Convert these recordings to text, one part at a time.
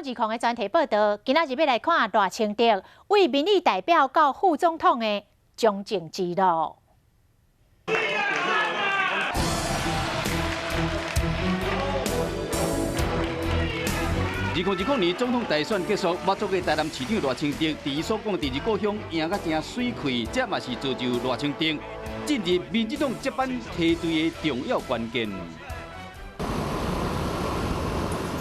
二空的專題報道，今仔日欲來看賴清德為民意代表到副總統的從政之路。2020年總統大選結束，馬祖的台南市長賴清德，佇伊所講第二故鄉贏甲誠媠氣，這嘛是造就賴清德進入民進黨接班梯隊的重要關鍵。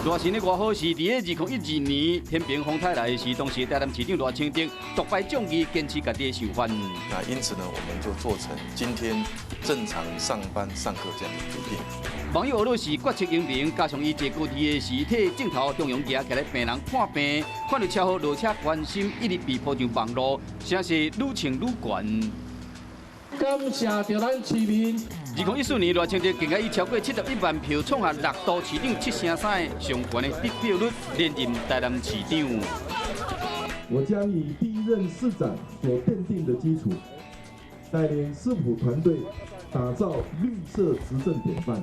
賴神的外號是佇咧2012年天平風颱來時，當時台南市長賴清德獨排眾議，堅持家己的想法。那因此呢，我們就做成今天正常上班上課這樣的決定。網友學老是決策英明，加上伊坐高鐵的時，替鏡頭中央舉起來病人看病，看著車禍落車關心，一直被鋪上網路，聲勢愈衝愈懸。感謝著咱市民。2014年，賴清德更加以超過71萬票，創下六都市長7成3的上懸的得票率，連任台南市長。我將以第一任市長所奠定的基礎，帶領市府團隊打造綠色執政典範。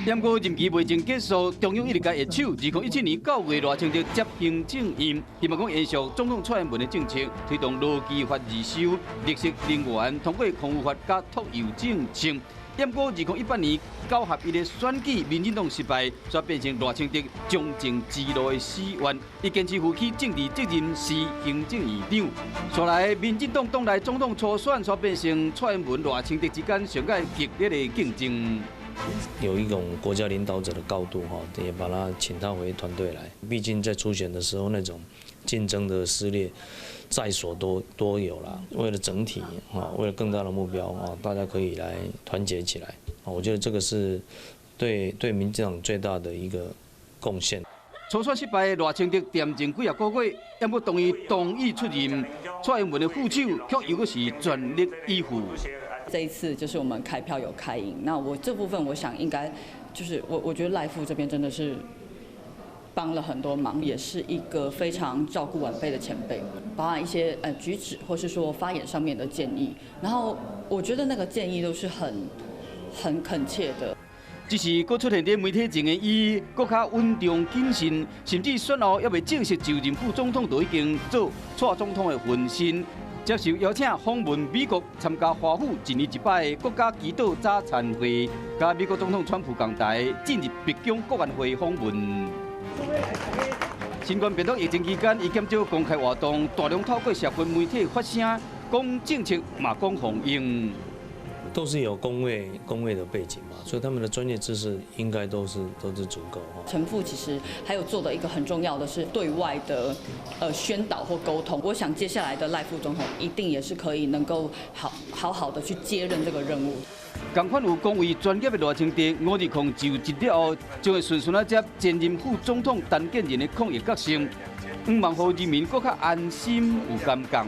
不過任期未曾結束，中央一直共伊握手。2017年9月，賴清德接行政院，希望講延續總統蔡英文的政策，推動勞基法二修、綠色能源，通過空污法佮托幼政策。不過2018年9合1的選舉，民進黨失敗，煞變成賴清德從政之路的死穴。伊堅持負起政治責任，辭行政院長。後來民進黨黨內總統初選，煞變成蔡英文、賴清德之間上蓋激烈的競爭。有一種國家領導者的高度，哈，也把他請他回團隊來。畢竟在初選的時候，那種競爭的撕裂在所多多有啦。為了整體，啊，為了更大的目標，啊，大家可以來團結起來。啊，我覺得這個是對民進黨最大的一個貢獻。初選失敗，賴清德恬靜幾仔個月，猶閣當伊同意出任蔡英文的副手，卻又閣是全力以赴。這一次就是我們開票有開贏，那我這部分我想應該就是我覺得賴副這邊真的是幫了很多忙，也是一個非常照顧晚輩的前輩，包含一些舉止或是說發言上面的建議，然後我覺得那個建議都是很懇切的。只是閣出現佇媒體前的伊，閣較穩重謹慎，甚至選後猶未正式就任副總統，就已經做蔡總統的分身。接受邀請訪問美國，參加華府一年一擺的國家祈禱早餐會，佮美國總統川普仝台進入白宮國安會訪問。新冠病毒疫情期間，伊減少公開活動，大量透過社群媒體發聲，講政策嘛講防疫。都是有公衛的背景嘛，所以他們的專業知識應該都是足夠。陳副其實還有做的一個很重要的是對外的宣導或溝通。我想接下來的賴副總統一定也是可以能夠好好好的去接任這個任務。仝款有公衛專業的賴清德，520就職了後，將會順順仔接前任副總統陳建仁的抗疫角色，向望予人民閣較安心有感覺。